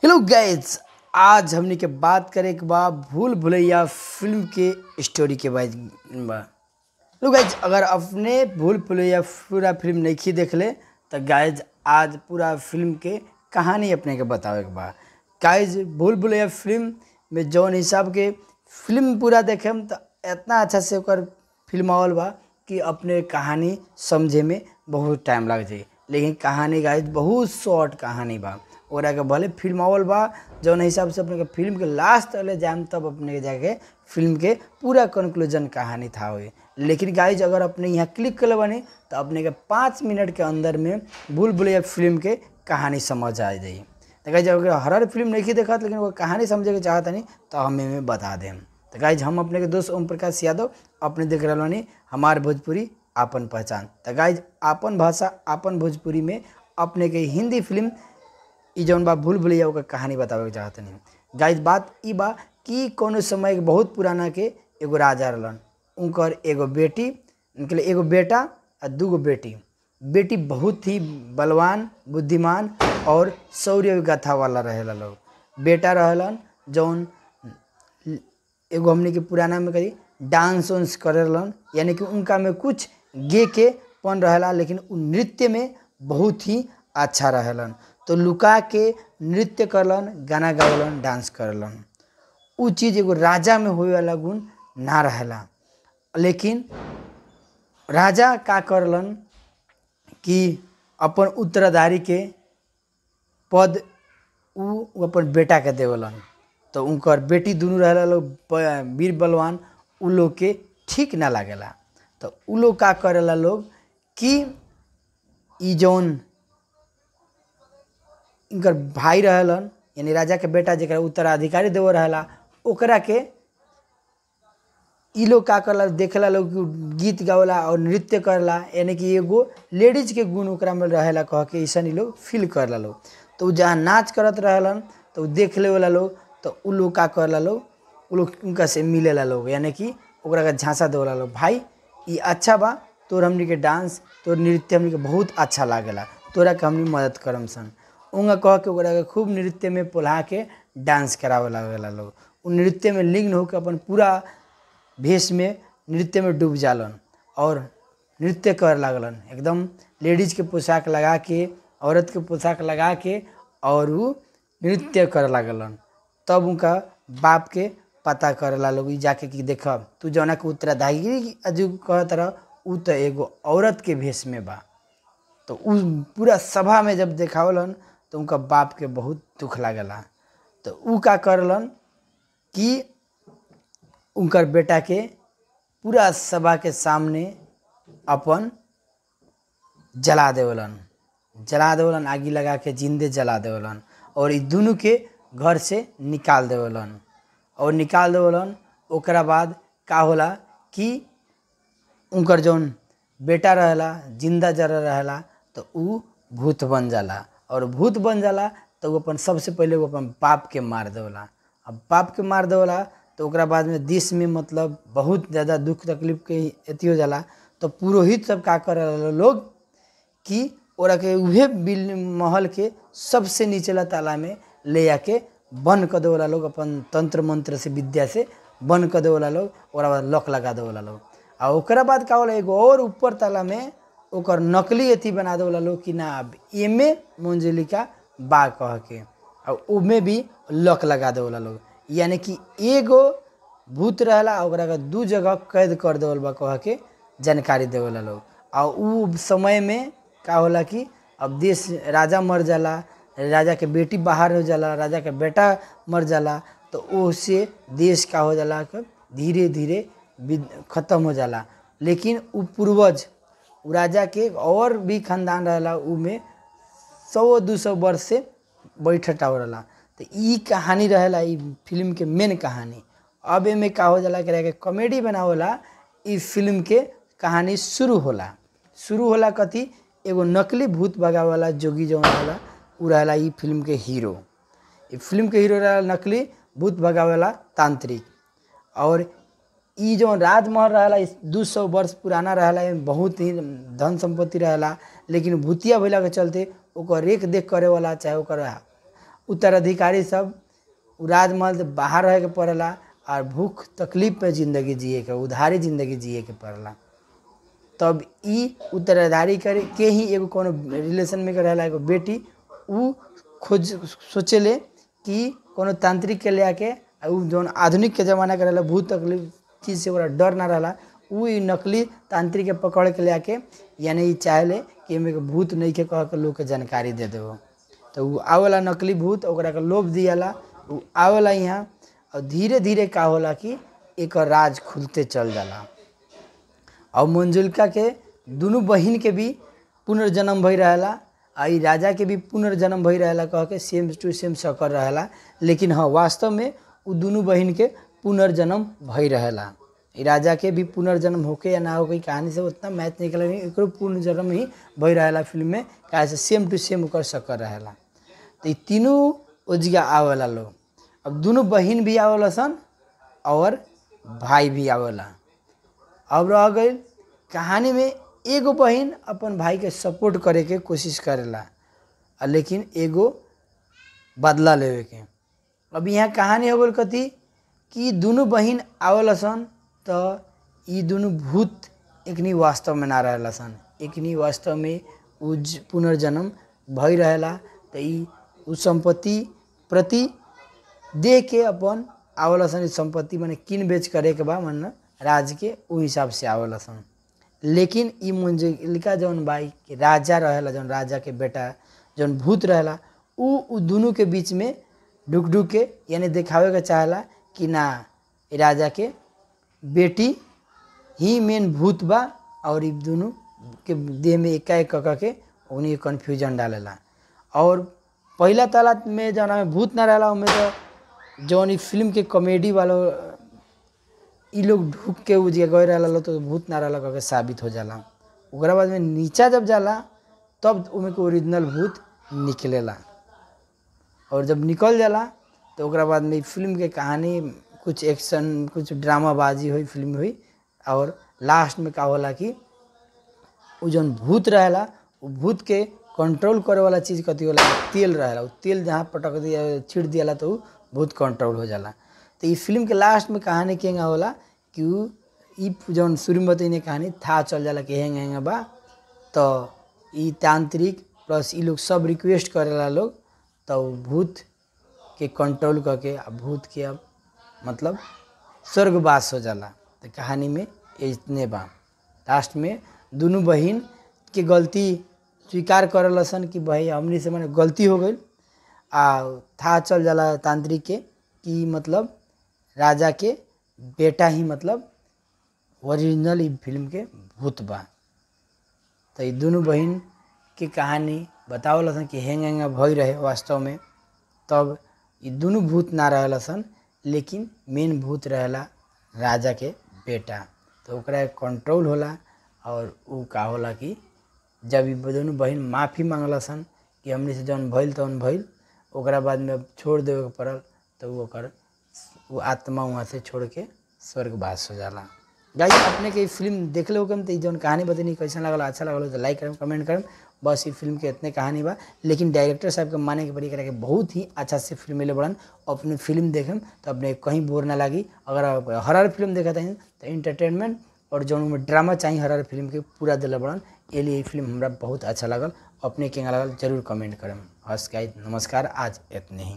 Hello guys, आज हमनी के बात करे के बा भूल भुलैया फिल्म के स्टोरी के बारे में बा। हेलो गाइज, अगर अपने भूल भुलैया पूरा फिल्म नहीं देख ले तो गाइज आज पूरा फिल्म के कहानी अपने के बतावे के बा। गाइज भूल भुलैया फिल्म में जौन हिसाब के फिल्म पूरा देखेम तो इतना अच्छा से ओकर फिल्म आवल बा कि अपने कहानी समझे में बहुत टाइम लग जाए, लेकिन कहानी गाइज बहुत शॉर्ट कहानी बा। ओकरा के भले फिल्म आवल बा जौन हिसाब से अपने के फिल्म के लास्ट तक जाम तब अपने के जाके फिल्म के पूरा कंक्लूजन कहानी था हुए। लेकिन गाइज अगर अपने यहाँ क्लिक कर बने तो अपने के 5 मिनट के अंदर में भूल भुलैया फिल्म के कहानी समझ आ जाई। तो गाइज अगर हर फिल्म नहीं देखा लेकिन वो कहानी समझे के चाहता नहीं तो हम एमें बता दें। तो गाइज हम अपने के दोस्त ओम प्रकाश यादव अपने देख रहा बानी हमार भोजपुरी आपन पहचान। तो गाइज आपन भाषा आपन भोजपुरी में अपने के हिंदी फिल्म ई जौन बा भूल भुलैया ओकर कहानी बतावे के चाहत नहीं। गाइज बात ई बा कि कोनो समय बहुत पुराना के एगो राजा रहलन, उनकर एगो बेटी, उनके लिए एगो बेटा आ दूगो बेटी। बेटी बहुत ही बलवान, बुद्धिमान और शौर्य गाथा वाला रहेला लोग। बेटा रहलन जौन एगो हमने के पुराना में कही डांस उन्स करेलन, यानी कि उनका में कुछ गे के पन रहेला, लेकिन उ नृत्य में बहुत ही अच्छा रहेलन। तो लुका के नृत्य करलन, गाना गावलन, डांस करलन। उ चीज़ एगो राजा में होए वाला गुण ना रहेला। लेकिन राजा का करलन कि अपन उत्तराधिकारी के पद उ अपन बेटा के देवलन। तो उनकर बेटी दुनू रहेला लोग वीर बलवान, उ लोग के ठीक ना लागेला। तो उ लोग का करेला लोग कि ई जौन इनकर भाई रहलन, यानी राजा के बेटा जरा उत्तराधिकारी देव रहेला, ओकरा के ई लोग का करला देखेला लोग गीत गावला और नृत्य करला, यानी कि एगो लेडीज के गुण ओकरा में रहेला कह के ऐसा लोग फील करला लोग। तो जहाँ नाच करत रहलन तो देख ले वाला लोग, तो उ लोग का करला लोग, उ लोग उनका से मिलेला लोग, यानी कि ओकरा के झांसा देवला लोग, भाई ई अच्छा बा, तोर हमनी के डांस तोर नृत्य हमनी के बहुत अच्छा लागेला, तोरा के हमनी मदद करम सन। उनका कह के ओकरा के खूब नृत्य में पोल्हा के डांस करावे लागेला लोग। उ नृत्य में लीन होकर अपन पूरा भेष में नृत्य में डूब जालन और नृत्य कर लागलन, एकदम लेडीज के पोशाक लगा के, औरत के पोशाक लगा के और वो नृत्य कर लागलन। तब उनका बाप के पता करेला लोग जाके कि देख तू जौना के उत्तराधिकारी अजू कहत रह उ तो एगो औरत के भेष में बा। तो उ पूरा सभा में जब देखावलन तो उनका बाप के बहुत दुख लागला। तो उ का करलन कि उनकर बेटा के पूरा सभा के सामने अपन जला देवलन, जला देवलन, आगी लगा के जिंदे जला देवलन और ई दोनों के घर से निकाल देवलन और निकाल देवलन। ओकरा बाद का होला कि उनकर जौन बेटा रहेला जिंदा जरा रहेला तो उ भूत बन जाला और भूत बन जाला तो वो अपन सबसे पहले वो अपन बाप के मार देवला। अब बाप के मार देवला तो ओकरा बाद में देश में मतलब बहुत ज़्यादा दुख तकलीफ के अथी हो जाला। तो पुरोहित सब का करेला लोग कि ओकरा के उहे बिल महल के सबसे निचला ताला में ले आके बंद कर देवला लोग, अपन तंत्र मंत्र से विद्या से बंद कर देवला लोग, ओकरा बाद लॉक लगा देवला लोग। आ ओकरा बाद का होला एगो और ऊपर ताला में ओकर नकली अथी बना देवला लोग कि ना अब एमे मंजुलिका बा कह के, और उमे भी लॉक लगा देवला लोग, यानी कि एगो भूत रहेला ओकरा के दू जगह कैद कर देवल बा कह के जानकारी देवला लोग। और उ समय में का होला कि अब देश राजा मर जाला, राजा के बेटी बाहर हो जाला, राजा के बेटा मर जाला, तो उससे देश का हो जाला धीरे धीरे ख़त्म हो जाला। लेकिन उ पूर्वज उ राजा के और भी खानदान रहेला उ में 100-200 वर्ष से बैठटा हो रहा। तो ई कहानी रहेला ई फिल्म के मेन कहानी। अब एमे का हो जाला कि कॉमेडी बनावला ई फिल्म के कहानी शुरू होला। शुरू होला कथी, एगो नकली भूत भगावेला जोगी जौन होला उ रहेला ई फिल्म के हीरो। ई फिल्म के हीरो रहेला नकली भूत भगावेला तांत्रिक। और ई जो राजमहल रहेला 200 वर्ष पुराना रहेला, बहुत ही धन संपत्ति रहेला, लेकिन भूतिया भइला के चलते ओकर रेख देख करे वाला चाहे ओकर उत्तराधिकारी सब राजमहल से बाहर रहे के पड़ेला और भूख तकलीफ में जिंदगी जिए के, उधारी जिंदगी जिए के पड़ेला। तब ई उत्तराधिकारी करे के ही एगो कोनो रिलेशन में रहेला एगो बेटी, उ खोज सोचेले कि कोनो तांत्रिक के ले आके उ जौन आधुनिक के जमाना के रहेला भूत तकलीफ चीज़ से ओकरा डर ना रहला, उ नकली तांत्रिक के पकड़ के ले आके यानी ई चाहेले कि एमे भूत नहीं के कह के लोग के जानकारी दे देबो। तो उ आवेला नकली भूत, ओकरा के लोभ दियाला, उ आवेला यहाँ और धीरे धीरे का होला कि एक राज खुलते चल जाला। और मंजुलिका के दोनों बहिन के भी पुनर्जन्म भई रहेला आ ई राजा के भी पुनर्जन्म भई रहेला कह के सेम टू सेम शक्ल रहेला, लेकिन हाँ वास्तव में उ दोनों बहिन के पुनर्जन्म भई रहेला। राजा के भी पुनर्जन्म होके या ना होके कहानी से उतना मैच नहीं निकल, एकरो पुनर्जन्म ही भई रहेला फिल्म में, काहे से सेम टू सेम ओकर शक्ल रहेला। तो ये तीनों ओजिया आवेला लोग। अब दोनों बहिन भी आवेला सन और भाई भी आवेला। अब रह गई कहानी में एगो बहिन अपन भाई के सपोर्ट करे के कोशिश करेला, लेकिन एगो बदला लेवे के। अब यहाँ कहानी हो गई कथी कि दोनों बहिन आवेला सन तो ये दोनों भूत एकनी वास्तव में ना रहेला सन, एकनी वास्तव में उ पुनर्जन्म भई रहेला। तो ई उ संपत्ति प्रति दे के अपन आवेला सन, संपत्ति माने किन बेच करे के बा मन राज के उ हिसाब से आवेला सन। लेकिन ई मंजुलिका जौन बाई के राजा रहेला, जौन राजा के बेटा जौन भूत रहेला, उ दोनों के बीच में ढुक ढुक के यानी दिखावे के चाहेला कि ना राजा के बेटी ही मेन भूत बा और ई दोनों के देह में एकाएक कह के उन्हीं कन्फ्यूजन डालेला। और पहला ताला में जौन में भूत ना रहेला उनमें तो जौन ई फिल्म के कॉमेडी वालों ई लोग ढुक के उ जगह गए रहला तो भूत ना रहला कह के साबित हो जाला। ओकरा बाद में नीचा जब जाला तब उमें के ओरिजिनल भूत निकलेला, और जब निकल जाला तो ओकरा बाद में फिल्म के कहानी कुछ एक्शन कुछ ड्रामाबाजी हुई फिल्म हुई। और लास्ट में का होला कि उ जौन भूत रहेला उ भूत के कंट्रोल करे वाला चीज़ कथी होला, तेल रहेला। उ तेल जहाँ पटक दिया छिट दियाला तो उ भूत कंट्रोल हो जाला। तो ई फिल्म के लास्ट में कहानी केंगा होला कि उ ई जौन शुरू में बतैने कहानी था चल जाला कि हेंगा हेंगा बा, तो ई तांत्रिक प्लस ई लोग सब रिक्वेस्ट करेला लोग, तो भूत के कंट्रोल करके आ भूत के अब मतलब स्वर्गवास हो जाला। तो कहानी में इतने बा। लास्ट में दोनों बहिन के गलती स्वीकार करल सन कि भाई हमनी से माने गलती हो गई, आ था चल जाला तांत्रिक के कि मतलब राजा के बेटा ही मतलब ओरिजिनल ई फिल्म के भूत बा। तो ये दोनों बहिन के कहानी बतावल सन कि हेंग हेंगा भई रहे वास्तव में, तब ये दोनों भूत ना रहल सन, लेकिन मेन भूत रहेला राजा के बेटा। तो ओकरा कंट्रोल होला और उ का होला कि जब ई दोनों बहिन माफ़ी मांगल सन कि हमने से जौन भइल तौन भइल, ओकरा बाद में अब छोड़ देवे के पड़ल, तो ओकर वो आत्मा वहाँ से छोड़ के स्वर्गवास हो जाला। गाइस अपने के फिल्म देख लो कम तो जौन कहानी बतनी कैसा लागल, अच्छा लागल तो लाइक करम कमेंट करम। बस ये फिल्म के इतने कहानी बा, लेकिन डायरेक्टर साहब के माने के पड़ी करा के बहुत ही अच्छा से फिल्म मिले बड़न। अपने फिल्म देखेम तो अपने कहीं बोर ना लगी। अगर आप हॉरर फिल्म देखते हैं तो इंटरटेनमेंट और जौन में ड्रामा चाहिए हॉरर फिल्म के पूरा दिल बड़न। ये लिए फिल्म हमरा बहुत अच्छा लगल। अपने केंगा लगल जरूर कमेंट करम। हंस गाइस नमस्कार, आज इतने ही।